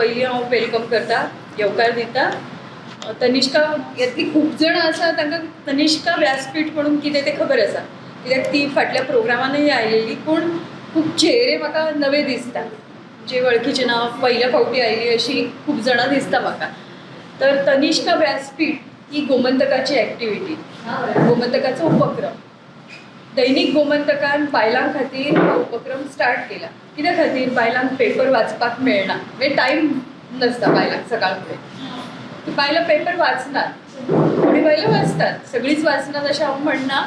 पयलीं हांव welcome करता, येवकार दिता. तनिष्का यातली खूब जाणां आसा तांकां तनिष्का व्यासपीठ म्हणून कितें तें खबर आसा, कित्याक ती फाटल्या प्रोग्रामानूय आयलेली. पूण खूब चेहरे म्हाका नवे दिसता, जे वळखीचे ना, पयल्या फावटी आयली अशी खूब जाणां दिसता म्हाका. तर तनिष्का व्यासपीठ ही गोमंतकाची एक्टिविटी, गोमंतकाचो उपक्रम. दैनिक गोमंतकान बायलां खातीर हो उपक्रम स्टार्ट केला. कित्या खातीर? बायलांक पेपर वाचपाक मेळना, म्हणजे टायम नासता बायलांक. सकाळ फुडें बायलां पेपर वाचनात, थोडी बायलां वाचतात, सगळींच वाचनात अशें हांव म्हणना,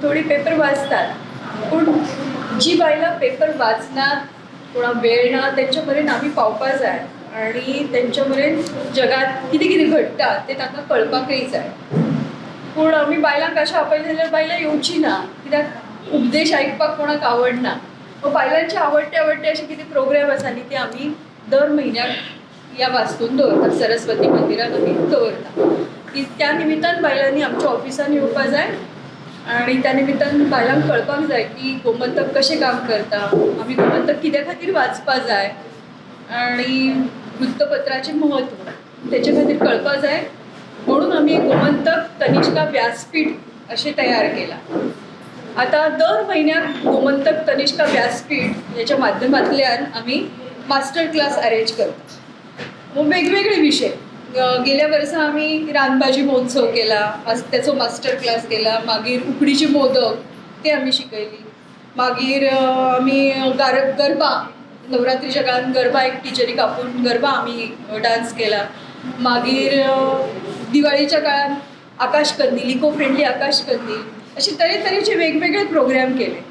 थोडी पेपर वाचतात. पूण जी बायलां पेपर वाचनात, कोणाक वेळ ना, तेंच्या मेरेन आमी पावपा जाय आनी तेंच्या मेरेन जगात कितें कितें घडटा तें तांकां कळपाकय जाय. पूण आमी बायलांक अशें आपयलें जाल्यार बायलां येवची ना, कित्याक उपदेश आयकपाक कोणाक आवडना. बायलांचे आवडटे आवडटे अशे कितें प्रोग्राम आसा न्ही, ते आमी दर म्हयन्याक ह्या वास्तून दवरता, सरस्वती मंदिरान आमी दवरता. की त्या निमित्तान बायलांनी आमच्या ऑफिसान येवपा जाय आनी त्या निमित्तान बायलांक कळपाक जाय की गोमंतक कशें काम करता, आमी गोमंतक कित्या खातीर वाचपा जाय आनी वृत्तपत्राचें म्हत्व तेचे खातीर कळपा जाय. म्हणून आमी गोमंतक तनिष्का व्यासपीठ अशें तयार केलां. आतां दर म्हयन्याक गोमंतक तनिष्का व्यासपीठ ह्याच्या माध्यमांतल्यान आमी मास्टर क्लास अरेंज करता. वेगवेगळे विशय, गेल्या वर्सा आमी रानभाजी महोत्सव केला, त्याचो मास्टर क्लास केला. मागीर उकडीचे मोदक ते आमी शिकयली. मागीर आमी गरबा, नवरात्रीच्या काळान गरबा एक टिचरीक आपोवन गरबा आमी डांस केला. मागीर दिवाळीच्या काळान आकाश कंदील, इको फ्रेंडली आकाश कंदील, असे तरेतरेचे वेगवेगळे प्रोग्राम केले.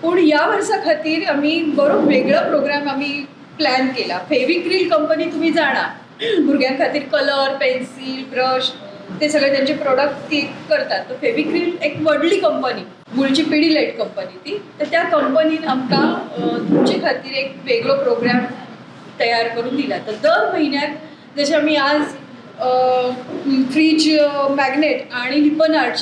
पूण ह्या वर्सा खातीर आमी बरो वेगळो प्रोग्राम आमी प्लॅन केला. फेविक्रील कंपनी तुमी जाणा, भुरग्यां खातीर कलर, पेन्सील, ब्रश ते सगळे त्यांचे प्रोडक्ट ती करतात. तर फेविक्रील एक व्हडली कंपनी, मूळची पिडिलायट कंपनी ती. तर त्या कंपनीन आमकां तुमचे खातीर एक वेगळो प्रोग्राम तयार करून दिला. तर दर म्हयन्याक जशें आमी आज फ्रीज मॅग्नेट आनी लिपन आर्ट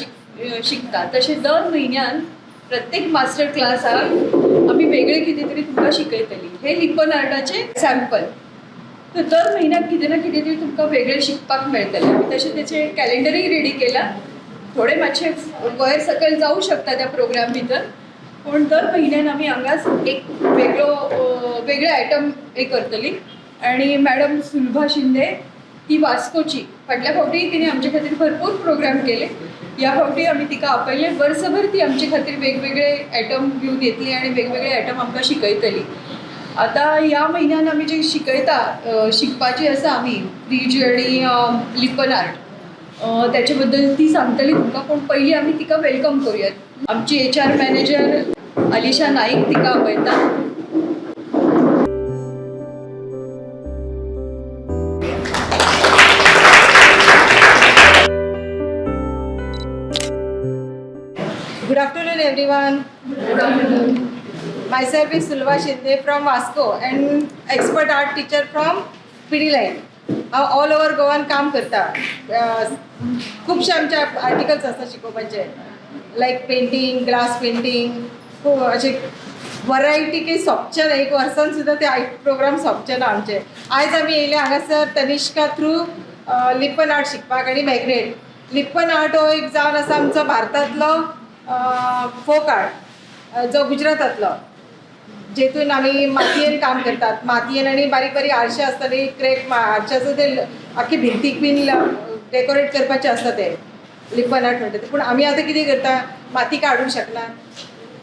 शिकता, तशें दर म्हयन्यान प्रत्येक मास्टर क्लासाक आमी वेगळें कितें तरी तुमकां शिकयतली. हे लिपन आर्टाचें सॅम्पल. तर दर म्हयन्याक कितें ना कितें तरी तुमकां वेगळें शिकपाक मेळटलें. आमी तशें तेचें कॅलेंडरूय रेडी केलां. थोडे मातशे वयर सकयल जावं शकता त्या प्रोग्राम भितर, पूण दर म्हयन्यान आमी हांगाच एक वेगळो वेगळे आयटम हे करतली. आनी मॅडम सुलभा शिंदे ती वास्कोची, फाटल्या फावटी तिणें आमचे खातीर भरपूर प्रोग्राम केले. ह्या फावटी आमी तिका आपयलें. वर्सभर ती आमचे खातीर वेगवेगळे आयटम घेवन येतली आनी वेगवेगळे आयटम आमकां शिकयतली. आतां ह्या म्हयन्यान आमी जे शिकयता, शिकपाची आसा आमी फ्रीज आनी लिपन आर्ट, त्याचे बद्दल ती सांगतली तुमकां. पूण पयलीं आमी तिका welcome करूयात. आमची HR manager Alisha Naik, तिका आपयता. Good afternoon, everyone. Good afternoon. Myself is Sulva Shinde from Vasco and expert art teacher from Pidilite. हांव ऑल ओवर गोवान काम करता. खुबशे आमचे आर्टिकल्स आसता शिकोवपाचे, लायक पेंटींग, ग्लास पेंटींग, खूब अशे वरायटी काही सोंपचे ना. एक वर्सान सुद्दां ते प्रोग्राम सोंपचे ना आमचे. आयज आमी येयले हांगासर तनिष्का थ्रू लिपन आर्ट शिकपाक आनी मॅग्नेट. लिपन आर्ट हो एक जावन आसा आमचो भारतांतलो फोक आर्ट, जो गुजरातांतलो, जेतून आमी मातयेन काम करतात. मातयेन आनी बारीक बारीक आरशे आसता न्ही, क्रॅक आरशाचो, ते आख्खी भिंतीक बीन डेकोरेट करपाचे आसता, ते लिपन आर्ट म्हणटा ते. पूण आमी आतां कितें करता, माती काडूंक शकना,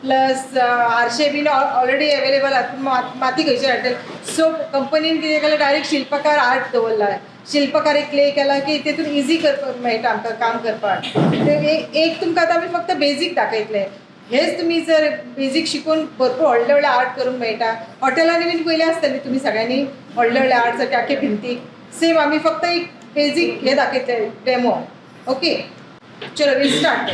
प्लस आरशे बीन ऑलरेडी एवेलेबल आसा, पूण माती खंयच्यान हाडटले? सो कंपनीन कितें केलां, डायरेक्ट शिल्पकार आर्ट दवरला. शिल्पकार एक क्ले केला की तेतून इजी करपाक मेळटा आमकां काम करपाक. ते एक तुमकां आतां आमी फक्त बेजीक दाखयतले. हेच तुमी जर बेजीक शिकून भरपूर व्हडले व्हडले आर्ट करूंक मेळटा. हॉटेलांनी बीन पयलें आसतलें तुमी सगळ्यांनी, व्हडले व्हडले आर्ट सारके आख्खे भिंतीक. सेम आमी फक्त एक बेजीक हे दाखयतले, डेमो. ओके, चलो, we start.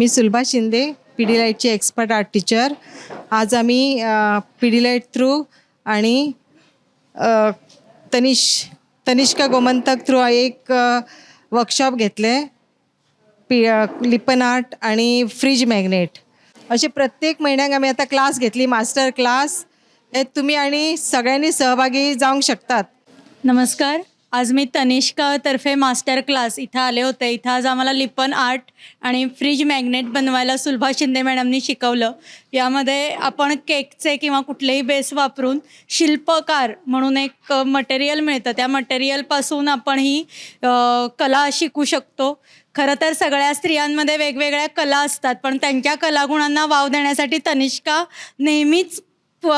मी सुलभा शिंदे, पिडिलाईटची एक्सपर्ट आर्ट टीचर. आज आम्ही पिडिलाईट थ्रू आणि तनिष्का गोमंतक थ्रू एक वर्कशॉप घेतले, पी लिपन आर्ट आणि फ्रीज मॅग्नेट. असे प्रत्येक म्हयन्याक आमी आतां क्लास घेतली, मास्टर क्लास. हे तुमी आनी सगळ्यांनी सहभागी जावंक शकतात. नमस्कार. आज मी तनिष्कातर्फे मास्टर क्लास इथं आले होते. इथं आज आम्हाला लिपन आर्ट आणि फ्रीज मॅग्नेट बनवायला सुलभा शिंदे मॅडमनी शिकवलं. यामध्ये आपण केकचे किंवा कुठलेही बेस वापरून शिल्पकार म्हणून एक मटेरियल मिळतं, त्या मटेरियलपासून आपण ही कला शिकू शकतो. खरं तर सगळ्या स्त्रियांमध्ये वेगवेगळ्या कला असतात, पण त्यांच्या कलागुणांना वाव देण्यासाठी तनिष्का नेहमीच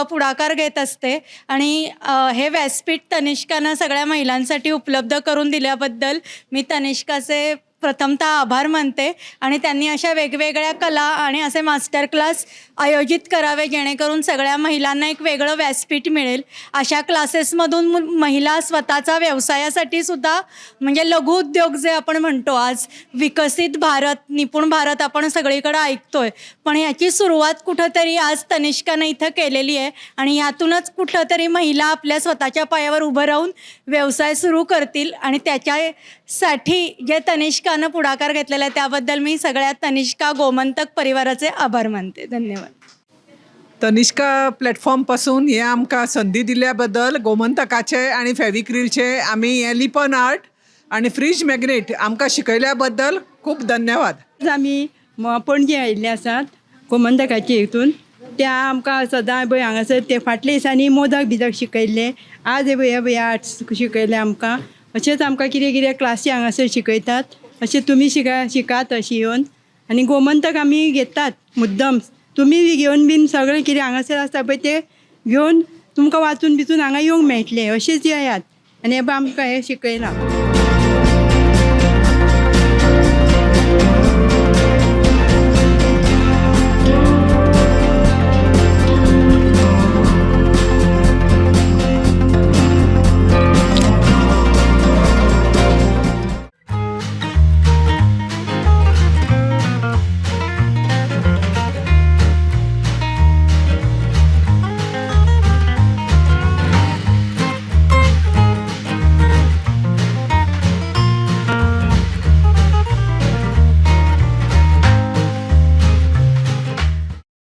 पुढाकार घेत असते आणि हे व्यासपीठ तनिष्कानं सगळ्या महिलांसाठी उपलब्ध करून दिल्याबद्दल मी तनिष्काचे प्रथमतः आभार मानते आणि त्यांनी अशा वेगवेगळ्या कला आणि असे मास्टर क्लास आयोजित करावे, जेणेकरून सगळ्या महिलांना एक वेगळं व्यासपीठ मिळेल. अशा क्लासेसमधून महिला स्वतःचा व्यवसायासाठी सुद्धा, म्हणजे लघुउद्योग जे आपण म्हणतो, आज विकसित भारत, निपुण भारत आपण सगळीकडे ऐकतोय, पण ह्याची सुरुवात कुठंतरी आज तनिष्कानं इथं केलेली आहे आणि यातूनच कुठंतरी महिला आपल्या स्वतःच्या पायावर उभं राहून व्यवसाय सुरू करतील आणि त्याच्यासाठी जे तनिष्कानं पुढाकार घेतलेला आहे त्याबद्दल मी सगळ्या तनिष्का गोमंतक परिवाराचे आभार मानते. धन्यवाद. तनिष्का प्लॅटफॉर्म पासून हें आमकां संदी दिल्या बद्दल गोमंतकाचे आनी फेविक्रीलचे आमी हें लिपन आर्ट आनी फ्रीज मॅग्नेट आमकां शिकयल्या बद्दल खूब धन्यवाद. आज आमी पणजे आयिल्ले आसात गोमंतकाचे हितून. त्या आमकां सदां पळय हांगासर ते फाटल्या दिसांनी मोदक बिदक शिकयल्ले, आज हे पळय हे पळय आर्ट्स शिकयले आमकां. अशेंच आमकां कितें कितें क्लासी हांगासर शिकयतात. अशें तुमी शिकात अशी येवन आनी गोमंतक आमी घेतात मुद्दम. तुमी बी घेवन बीन सगळें कितें हांगासर आसा पळय तें घेवन तुमकां वाचून बिचून हांगा येवंक मेळटलें. अशेंच येयात आनी हे पळय आमकां हें शिकयलां.